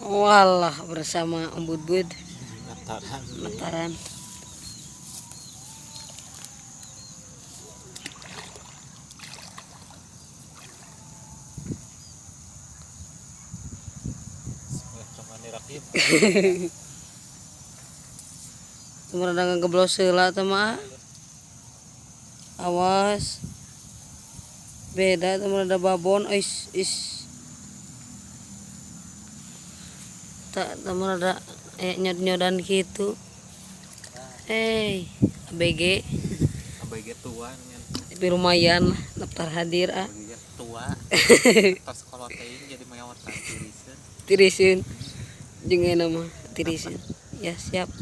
Walah bersama Om Budbud. Nataran. Nataran. Bismillahirrahmanirrahim. Tumrada ngageblos heula teh mah. Awas. Beda tumrada babon is is. Tak tumrada nyod-nyodan gitu. ABG. ABG tua nya. Tapi lumayan lah daftar hadir ah. ABG tua. Tos kolotein jadi meotan tiriseun. Tiriseun. Jeung euna mah tiriseun. Ya siap.